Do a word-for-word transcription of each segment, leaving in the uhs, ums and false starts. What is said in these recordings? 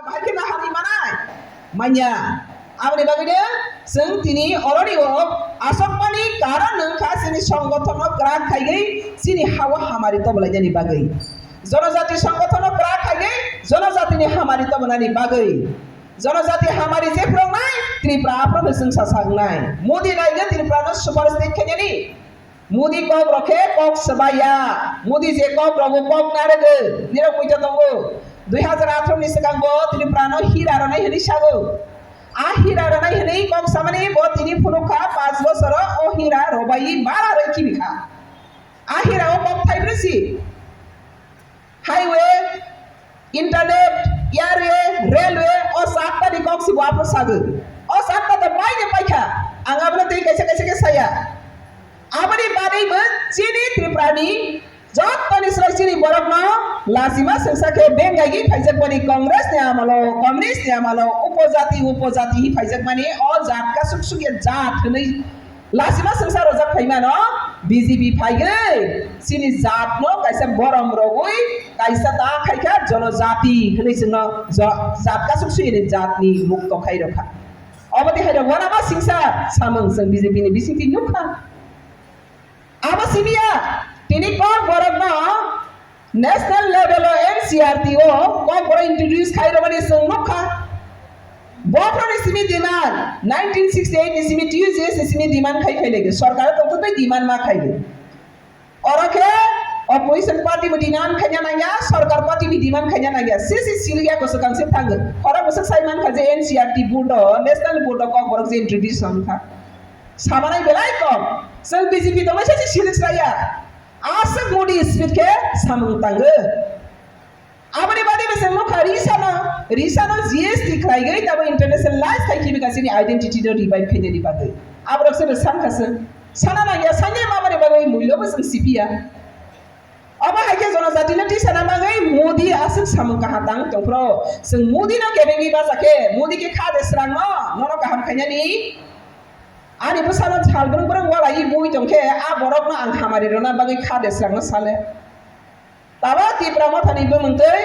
Bahai khe nahar manai? Manya. Aboni bagwi de chwng tini oroni o asokmani karon wngkha chini songothono kwrak khaigwi chini hao hamari tobolainani bagwi. Jonojati songothono kwrak khaigwi jonojatini hamari tobonani bagwi. Jonojati hamari je phwrwngnai Tripura aphuru chwng sasagnai. Modi naigwi Tripurano super state khainani. Modi kok rok khe kok swbaiya. Modi je kok rogo kok narwgo, nirok muicha tongo. Dui hajar atharo ni swkang bo Tripura no hira rwnai hwnwi sago. A hira rwnai hwnwi kok samani bo tini phunuk kha, panch bosoro o hira robai bara rwi khibi kha. A hira o kok thai brwi si. Highway, internet, airway, railway, o satta ni kok si bo aphuru sago. O satta to paine paikha. Ang abono tei kaisa kaisa khe saya. Aboni bagwi bo chini Tripura ni jottoni swlai chini borok no lasima swngsa khe bengaigwi phaijak mani Congress ni amalo, Communist ni amalo, upojati, upojati hi phaijak mani o jat kasuk suk ya jat hwnwi Lasima swngsa rojak phaimano B J P phaigwi chini jatno kaisa borom rogwi kaisa ta khaikha jonojati hwnwi chwngno jo-, jat kasuk suyini jatni mukto khai rokha. Omo twi hai rok wanama singsa samung chwng B J P ni bisingtwi nukha. Abo simiya tini kok borokno National level o N C R T o kokborok introduce khai rwmani chwng nukha. Bohrokni simi demand, nineteen sixty-eight ni simi T U J S ni simi demand khai phailaigo. Sorkar tongthoktwi demand ma khaigo. Oro khe opposition party bo demand khaina nangya, sorkar party bo demand khaina nangya. Sisi siliya kwswk ang se thango. Oro kwswk sai mankha je N C R T board o, national board o kokborok je introduce wngkha. Samanai belai kom. Chwng B J P tongmai se silik saya. Aswk Modi speed khe samung tango. Aboni bagwi bo chwng nukha risano, risano G S T khlaigwi tabo internationalize khai khibi kasini identity no revive khainani bagwi. Aborok se bo sankha se. Sana nangya sanya mamani bagwi muilo bo chwng sipiya. Obo hai khe jonojatino tisana bagwi Modi aswk samung kaham tang tongphro. Chwng Modino kebengwi bacha khe, Modi khe kha de srangno, nono kaham khainani. Ani bwsano sal brwng brwng walaiwi bui tong khe, a borokno ang hamari rwna bagwi kha de srangno sale. Tabo Tipra Mothani bumung twi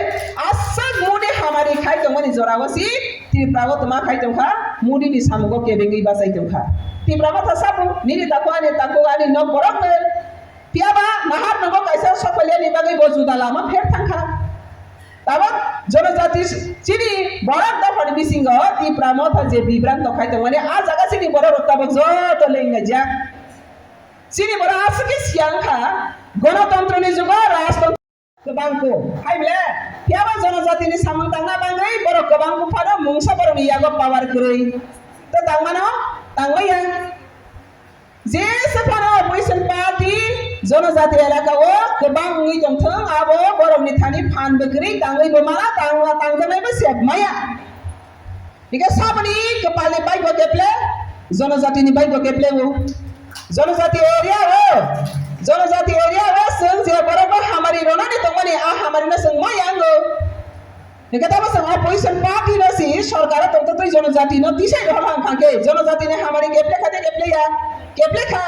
aswk Modi hamari khai tongmani jorao si Tipra o twma khai tongkha, Modi ni samungo kebengwi bachai tongkha. Tipra Motha sabu nini takhuk ani takhuk ani nok borok no phiya ba nahar nongo kaisa sokphailya ni bagwi bo juda lama pher thangkha. Tabok jonojati chini borok dophani bisingo Tipra Motha je bibranto khai tongmani a jaga chini borok rok tabok joto lengna jak. Chini borok aswk khe siyang kha, gonotontro ni jugo rajtontro kwbang kho. Hai bole, phiya ba jonojatini samung tangna bagwi borok kwbang buphano mungsa borokni yago power kwrwi. To tangmano, tangmaya. Jesa phano opposition party jonojati elaka o kwbang wngwi tongthung, abo borokni thani phan bwkrwi tangwi bo mala tangla tangjaknai bo se maya. Hingke saboni kwpalni bike bo keple, jonojatini bike bo keple o. Jonojati area o, jonojati area o chwng je borok bo hamari ronani tongmani, a hamari no chwng ma yango. Hingke tamo chwng opposition party no si sorkar o tongtotwi jonojati no tisai rohor hang kha khe, jonojatini hamari keple kha de keple ya, keple kha.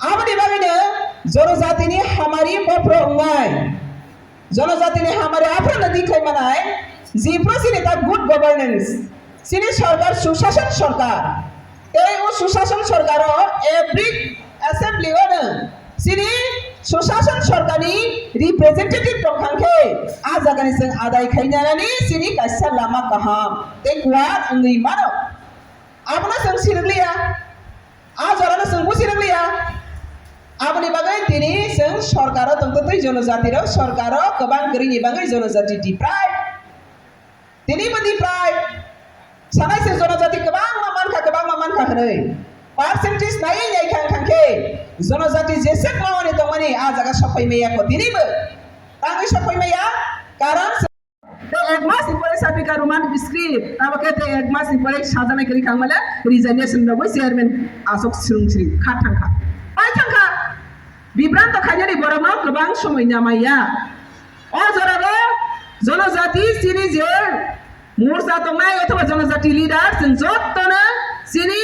Aboni bagwi no jonojatini hamari bophro wngnai. Jonojatini hamari aphano di khlai manai, G P C ni ta good governance, chini sorkar susason sorkar. Tei o susason sorkar o every assembly o no chini susason sorkar ni representative tong thang khe a jaga ni chwng adai khai nani chini kaisa lama kaham tei kuar wngwi mano. Abono chwng sirikliya. A jorano chwng busi rwkliya. Aboni bagwi tini chwng sorkaro tongtotwi jonojati rok, sorkaro kwbang kwrwini bagwi jonojati deprive. Tini bo deprive. Sanai se jonojati kwbangma mankha, kwbangma mankha hwnwi. Percentage naiwi nai khang khang khe jonojati jesek mawani tongmani a jaga sophai maya kho tini bo. Tangwi sophai maya, karon Tei ek mas ni pore sapika Roman script, tabo khe tei ek mas ni pore sajana kiri kangmale resignation rogwi chairman Ashok Srungsri kha thangkha. Pai thangkha. Bibranto khainani borokno kwbang somoi namaiya. O jorao jonojati chini je morcha tongnai othoba jonojati leader chwng jottono chini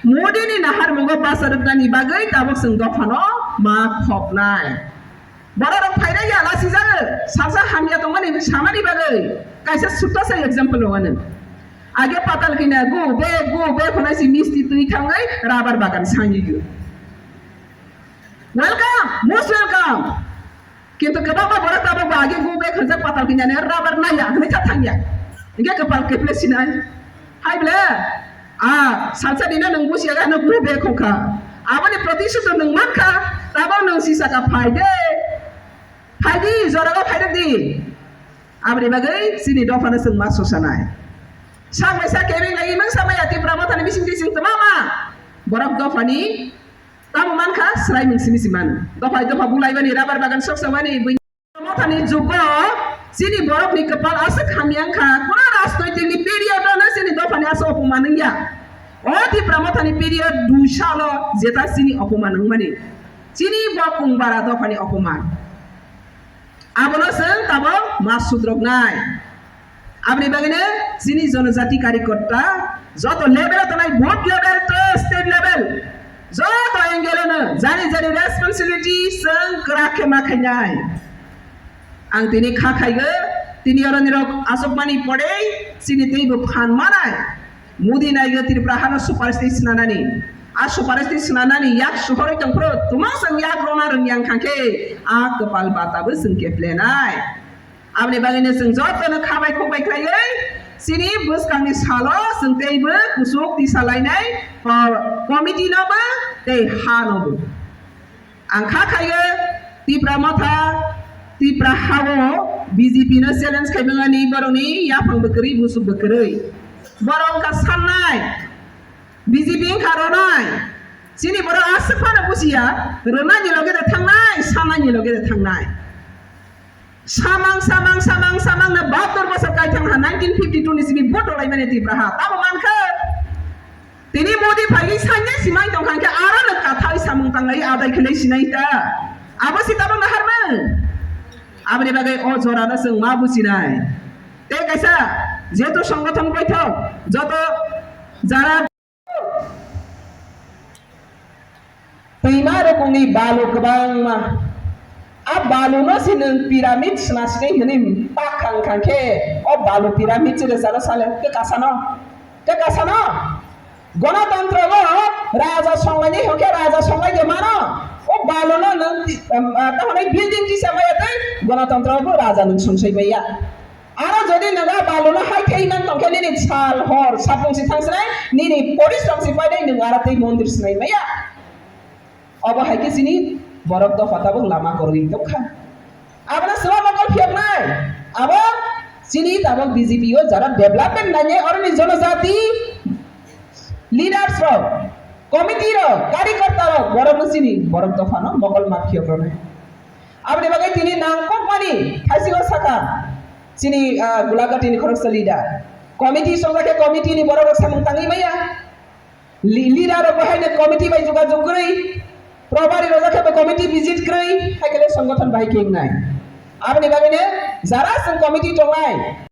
Modi ni nahar mungo basa rwknani bagwi tabuk chwng dophano ma khoknai. Borok rok phairaya lasi jago, salsa hamya tongmani samani bagwi kaisa sutta sa example rwano. Age patal kina go be go be khonai si misti twi thangwi rabar bagan sangi go. Welcome, most welcome. Kintu kwbangma borok tabuk bo age go be khonjak patal kina ne rabar naya hwnwi kha thangya. Hingke kwpal keple sinai. Hai ble, a salsa dina nung busi aga no go be khongkha. Aboni protishuto nung mankha, tabuk nung sisaka phai de. Phaidi, jorago phairok di. Aboni bagwi chini dophano chwng ma susanai. Sak bai sak kebeng lai imang samaya Tipra Mothani bising di chwng tama ma. Borok dophani tamo mankha, swrai mung simi si mano. Dophai dopha bulaibani, rabar bagan sok sawani, bui Mothani jugo chini borokni kwpal aswk hamya wngkha, kuna rajnoitikni period-o no chini dophani aswk opoman wngya. O Tipra Mothani period dui salo jeta chini opoman wngmani. Chini bo kungbara dophani opoman. Abono chwng tabok ma sudroknai. Aboni bagwino chini jonojati karyakarta joto level o tongnai, booth level to state level, joto angle no jani jani responsibility chwng kwrak khe ma khainai. Ang tini kha khaigo, tini oroni rok asokmani pore chini teibo phan manai. Modi naigo Tripura hano superstate swnanani. A superstate swnanani yak sohoroi tongphuru, tumang chwng yak rona rwngya wngkha khe a kwpal batabo chwng keplenai. Aboni bagwino chwng jotono khabai khokbai khlaiwi chini bwskangni salo chwng teibo kuchuk tisa lainai, ko-, committee nobo tei ha nobo. Ang kha khaio Tipra Motha, Tipra hao B J P no challenge khaimani borokni yaphang bo kwrwi, muchuk bo kwrwi. Borok wngkha sannai, B J P wngkha ronai. Chini borok aswk phano bujiya, rwnaini loge de thangnai, sannaini loge de thangnai. Samang, samang, samang, samang na bahatur bosor kai thang ha, nineteen fifty two ni simi vote rwlaimani Tipra ha. Tamo mankha? Tini Modi phaigwi sanya simai tong kha, hwnkhe aro no kathai samung tanglai adai khlai sinai ta. Abo si tabang na harmang. Aboni bagwi o jora no chwng ma bujinai. Tei kaisa jehetu songothon boithok, joto jara Twima rokongni balu kwbangma. A baluno se nwng pyramid sna sinai hwnwi pakha wngkha khe, o balu pyramid se rwcharo sale, khe kasano? Khe kasano? Gonotontro o raja songlaini hwnkhe raja songlai de mano. O baluno nwng ti-, em, ah, tamo building tisa maya tei gonotontro o bo raja nwng songsai maya. Aro jodi nwng a baluno hai thai man tong khe nini sal hor sapung si thang swnai, nini porishrom si painai nwng aro tei mondir swnai maya. Obo hai khe chini borok dopha tabuk lama kwrwi tong kha. Abono swma mokol phiyoknai. Abo chini tabuk B J P o jara development nainai oroni jonojati leaders rok, committee rok, karyakarta rok, borokno chini borok dophano mokol ma phiyok rwnai. Aboni bagwi tini nangkukmani thaisino sakha chini, ah, Gulaghatini khoroksa leader. Committee songjakhe committee ni borok rok samung tangwi maya. Li-, leader rok bo haino committee bai jogajog kwrwi. Probari rojak khe bo committee visit kwrwi. Hai khe le songothon bai khe wngnai. Aboni bagwi no jara chwng committee tongnai.